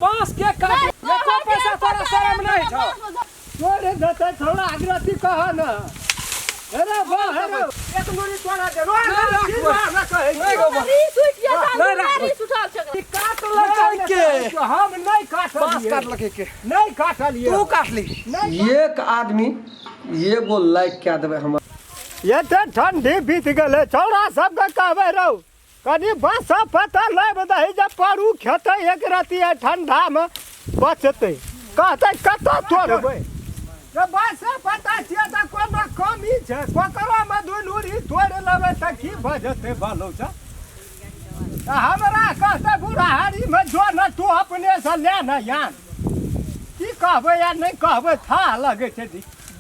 बांस के काट एको पैसा तोरा शरम नहीं छौ। तोरे देते थोड़ा आग्रती कह न। अरे वाह अरे एक मुरी तोरा दे रो ना कहे। नहीं राखबै। काट लकै के हम नहीं काटलिए। बांस काट लकै के नहीं काटलिए। तू काटली। एक आदमी एगो लाइक कए देबै हमर। एते ठंडी बीत गेलै छौड़ा सबके कहबै रौ कनि बस पता लाबि दही जे परू खेतै एक रति एहि ठंडामे बचतै। कहतै कतऽ तोड़बै जे बस पता छियै तऽ कोनो कमी छै ककरोमे दू लूरी तोड़ि लेबै तऽ की भऽ जेतै बालो तऽ हमरा कहतै बुढ़ारीमे जो ने तू अपनेसँ ले ने यान की कहबै या नहि कहबै थाह लगै छै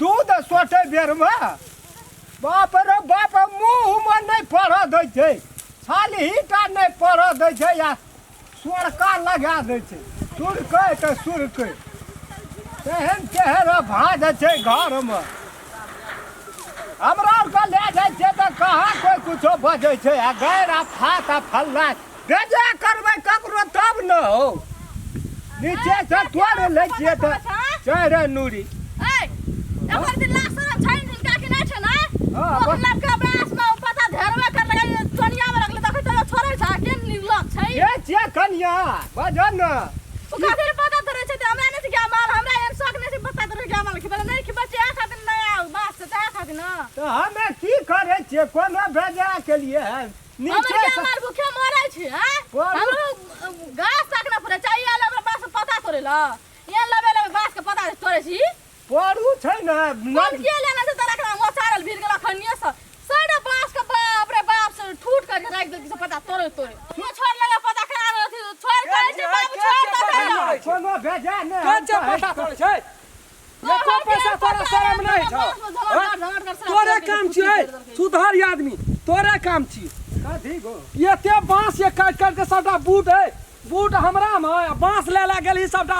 दूध सोटै बेरमे बाप रे बाप मुँहमे नहि पड़ऽ दै छै छालहीटा नहि पड़ऽ दै छै आ सोरका लगा दै छै सुरकै तऽ सुरकै तेहन तेहन भाँज छै घरमे। हमरा आरके लए जाइ छियै तऽ कहाँ कोइ कुछो बजै छै आ गैर आ फात आ फल्ला बेजा करबै ककरो तब ने हौ नीचे से तोड़ि लै छियै तऽ चारि नूरी। के छियै कनिया बजऽ ने। तऽ हमे की करै छियै कोनो बेजा के लिए नीचे से परू छै ने कोनो बेजा नहि। के छै पता तोड़ै छै? एको पैसा तोरा शरम नहीं छौ। तोरे काम छियै सुधर आदमी तोरे काम छी। कथी गो एते बांस ये काटि काटि के सबटा बूट है बूट हमरा में आ बांस ले ले गेलही सबटा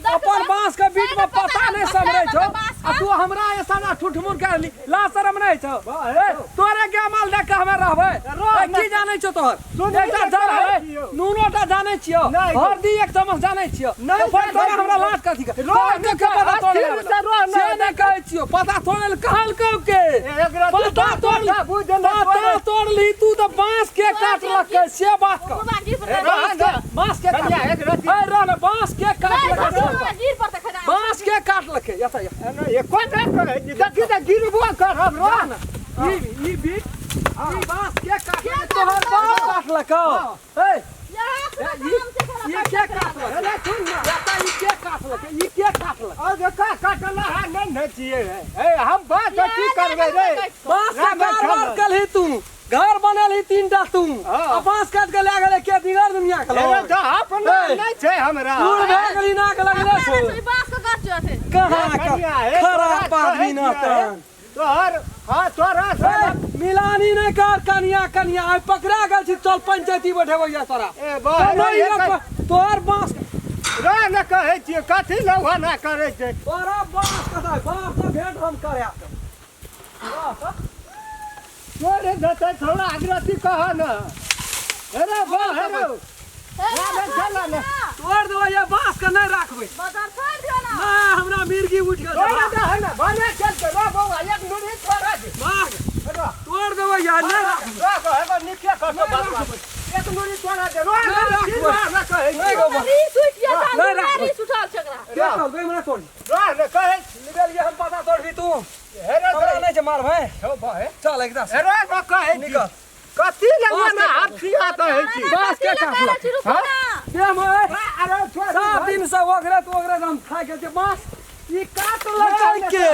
अपन बांस के बीच में पता नहीं समरै छौ आ तू हमरा ये सारा ठुठमुर के ली ला शरम नहीं छौ। तोरे के माल देख के हमे रहबै की जानै छौ तोहर एकटा जर है नूनो टा जानै छियौ हरदी एक चम्मच जानै छियौ फिर तोरा हमरा लाज कथी के तोहर के पता तोड़े से नहीं कहै छियौ पता तोड़े ले कहलकौ के पता तोड़ पता तोड़ ली तू तऽ बांस के काटलकै से बात कह। बांस के काट रह ने बांस के काटलकै बांस के काटलकै एतऽ गिरबो करब रह ने ई बीट ई बांस के काटलकै तोहर बाप काटलकौ। ए ई के काटलकै? सुन ने एतऽ ई के काटलकै? ई के काटलकै? और का काटला है नहीं ने छियै ए हम बात की करबै रे बांस के कारबार कलही तू घर बनेलही तीनटा तू आ बांस काट के लए गेलै के दिगर दुनिया के लोग तऽ अपना नहि छै हमरा बूढ़ भए गेली ना के लगले छौ कहाँ खराब आदमी ना तन तोहर हाँ तोरा मिलानी नहीं कर कनिया कनिया आइ पकड़ा गेल छी चल पंचायती बैठेबै या तोरा। ए तोहर बांस रह ने कहै छियै कथी लौहाना करै छै तोरा बांस कतऽ बांस से भेंट हम करायब। तोरे देते थोड़ा आग्रती कह न। अरे वाह अरे तोड़ देबै ये बांस के नहीं राखबै ना हमरा मिर्गी उठि गेल। तोड़ दे है ना बने चलते रो बौआ एक मुरी तोड़ा दे तोड़ देबै यार नहीं राखबै। रो एगो नीचे कर दो बाबा एक मुरी तोड़ा दे रो ना कहै के कहलकै हमरा तोड़ रो ने कहै निकल हम पता तोड़बी तू हमरा नहीं छै मार भाई चल एकदम हेरे न कहै निकल कथी लगना हाथ खिया कहै छी बांस के काटलक देह में अरे छोड़ 7 दिन से ओगरत ओगरत हम खा गेल छियै बांस ई काटलकै के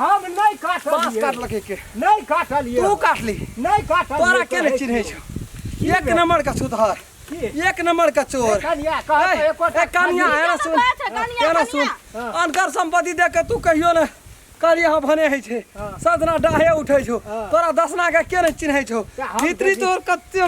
हम नहीं काटलिए। बांस काटलकै के नहीं काटलिए। तू काटली नहीं काटलिए। तोरा के नहीं चिन्है छौ एक नंबर का सुधार एक नंबर का चोर। कनिया कह कनिया एना सुन एना सुन अनकर संपत्ति देख के तू कहियो ने कहलियै हँ भने होइ छै सदना डाहे उठै छौ तोरा दसना के के नहि चिन्है छौ भीतरी तोर कते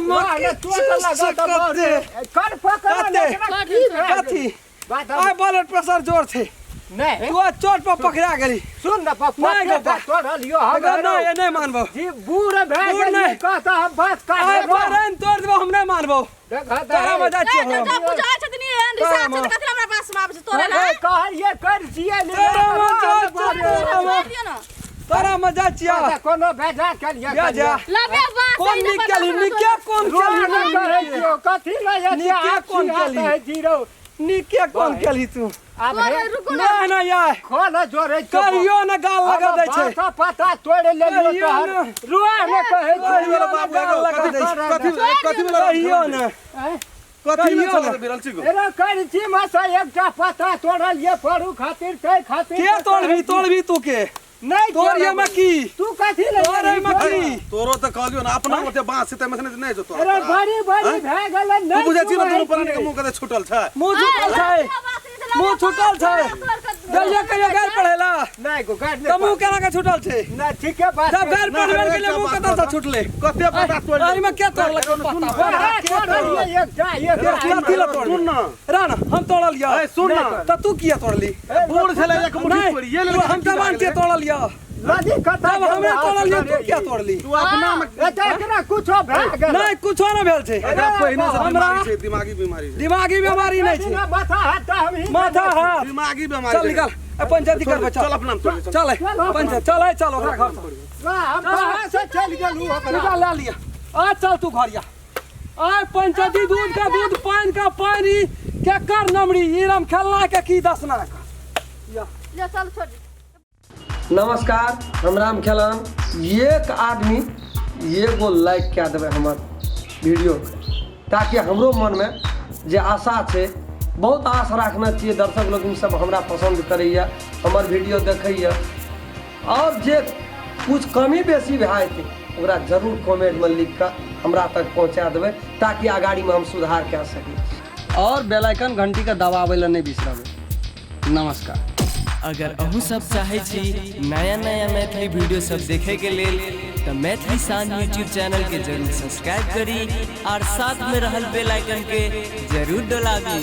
कथी आइ ब्लड प्रेशर जोर छै नहीं तू चोट पर पकड़ा गेली। सुन न पप्पा नहीं गप्पा तोड़लियो हम नहीं नहीं मानबो जी बूढ़ भए गेलियै कहता हम बात काट तोड़ देबो हम नहीं मानबो तोरा मजा छियौ। बुझाइ छथिन एहन रिसार छै तऽ कथी हमरा पास आबै छै तोड़े ला ए, कहलिए कर छियै ले तोरा मजा तोरा छोड़ दियो ना तोरा मजा छिया अच्छा, कोनो बेजा केलिए जा जा लबे बांस कोन नीक केली नीके कोन रोआ केली नहि कहै छियौ कथी लए एते नीके आब कोन छिया केली? कहै छी रौ नीके कोन केली तू आब हे रुको ना नहीं नहीं यार खोल जोड़ै छियौ कहियो न गाल लगा दै छै बाँस पत्ता तोड़ि लेलियौ कहियो तोहर न। रुआ नहि कहै छियौ कहियो न गाल लगा दै छै कथी कथी में कहियो न आँय? कथी में कहियो छल न। बिरल छी गो एना करै छी मसा एकटा पत्ता तोड़लियै परू खातिर तै खातिर के तोड़बी तोड़बी तू के नहि तोड़िए में की तू कथी ले तोड़े में की तोरो तऽ कहलियो ना अपना ओते बांस छै तैमे से नहि जो तोरा अरे बड़ी बड़ी भए गेलै तू नहि बुझै छी ने दुनू छुबै प्राणी के छियै। मुंह कते छूटल छै मुंह छूटल छै मुंह छूटल छै जइया कहियो गैर पढ़ेला नहि गो गाड़ तऽ नहि मुंह केना के छूटल छै नहि ठीके बात जब गैर पढ़बे के लिए मुंह कतऽ से छूटले कते पत्ता तोड़ एहिमे के तोड़लक पत्ता वएह तोड़लियै एकटा एकटा कथी लए तोड़ली सुन ना राना हम तोड़ल यऽ ए, सुन ना। तऽ तू किया तोड़ली बूढ़ छलै एक मुट्ठी नहीं तोड़िए तू हम जवान छियै तोड़ल यऽ नदी कतऽ तब हमरे तोड़ल यऽ तू किया तोड़ली तू अपना में एतऽ एकरा कुछो भए गेल नहीं कुछो नहि भेल छै एकरा पहिने से हमरा बीमारी छै दिमागी बीमारी छै दिमागी बीमारी नहीं छै माथा हाथ तऽ हमही माथा हाथ दिमागी बीमारी चल छै। निकल ए, पंचायती करबै चल चल अपना में तोड़िए, चल चल ए, पंचायत चल ए, चल ओकरा घर से वाह, हम कहाँ से चलि गेलहुँ ओकरा निकाल ला लिया आ चल तू घर या आय पंचायती दूध का दूध पानी का पानी के कर नमरी ई राम खेलना के की दसना का या ले चल छोड़ नमस्कार हम राम खेलान एक आदमी एगो लाइक कए देबै हमर वीडियोके ताकि हमरो मनमे जे आशा छै बहुत आश राखने छियै दर्शक लोकनि सब हमरा पसन्द करैए हमर वीडियो देखैए आओर जे किछु कमी बेसी भए जेतै ओकरा जरूर कमेंटमे लिख कऽ हमरा तक पहुँचा देबै ताकि अगाड़ीमे हम सुधार कए सकी आओर बेल आइकन घंटीके दबाबै लए नहि बिसरबै नमस्कार अगर अहूँ सब चाहै छी नया नया मैथिली वीडियो सब देखे के लेल तऽ मैथिली शान यूट्यूब चैनल के जरूर सब्सक्राइब करी और साथ में रहल बेल आइकन के जरूर डोलाबी।